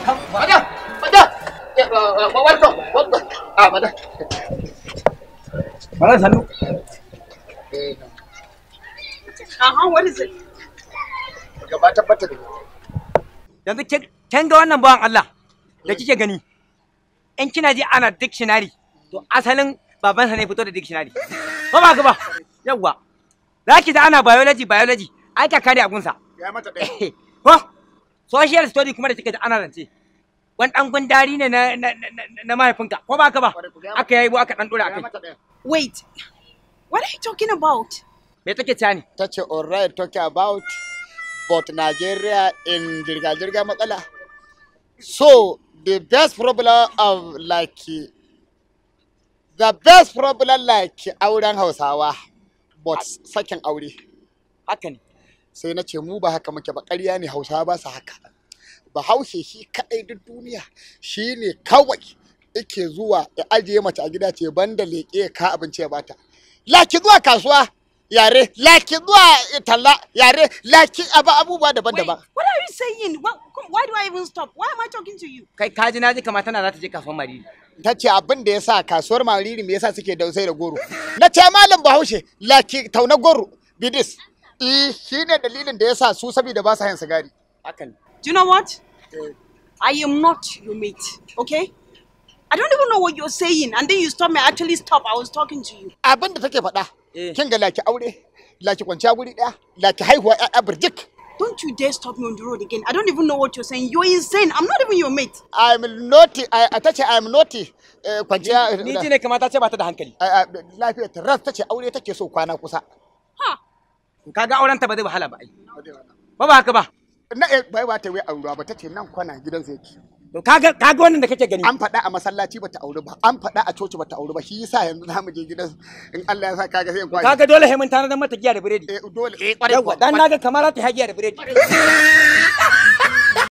Madam, madam. Welcome, welcome. Ah, madam. Malam sannu. Uh-huh, what is it? Gabatar mata da Yanzu kin ga wannan bawan Allah da kike gani. In kina ji ana dictionary, to asalin babansa ne fito da dictionary. Ba ba ba? Yawwa. Za ki ji ana biology biology, ai kaka ne a gunsa. Ya mata ɗaya. Ko? Social study kuma da kika ji ana rance. Wani ɗan gundari ne na mahaifinka, ko ba ka ba? Aka yayi aka ɗan ɗora Ya akai. mata ɗaya. Wait. What are you talking about? Me take cewa ne? Ta ce all right talking about but Nigeria in jirga-jirga matsala. So the best problem of like the best problem like auren Hausawa but sakin aure. Haka ne. Sai na ce mu ba haka muke ba, ƙarya ne, Hausawa ba su haka. Bahaushe shi kaɗai duk duniya shi ne kawai yake zuwa ya ajiye mace a gida ce banda leƙe ya ka abinci ya bata. Laki zuwa kasuwa yare, laki zuwa talla yare, laki abu abubuwa Wait, daban-daban. what are you saying? Why do I even stop? Why am I talking to you? Kai ka ji na ji kamar tana za ta je kasuwar Mariri. Ta ce abin da ya sa kasuwar Mariri me yasa suke da sai da goro. Na ce malam Bahaushe laki tauna goro bidis. Eh, shi ne dalilin da ya sa su saboda ba sa yin sigari. Haka ne. Do you know what? I am not your mate, okay? I don't even know what you're saying, and then you stop me. I actually stop. I was talking to you. Abin da take faɗa. Eh. Kin ga laki aure, laki kwanciya guri ɗaya, laki haihuwa ƴaƴa birjik. Don't you dare stop me on the road again. I don't even know what you're saying. You're insane. I'm not even your mate. I'm not, ta ce I'm not kwanciya. Ni ji ne kamar ta ce ba ta da hankali. Lafiyar ta ras ta ce aure take so kwana kusa. Huh? Kaga auren ta ba zai wahala ba ai. Ba ba haka ba? Na bai ba ta wai aurewa ba, ta ce nan kwana gidansa yake. To kaga wannan da kake gani. An faɗa a masallaci bata aure ba, an faɗa a coci bata aure ba, shi yasa yanzu za mu je gidan in Allah ya sa kaga sai in kwaje. Kaga dole sai mun tanadar mata giya da biredi. Eh dole, eh Yawwa, dan naga kamar za ta giya da biredi.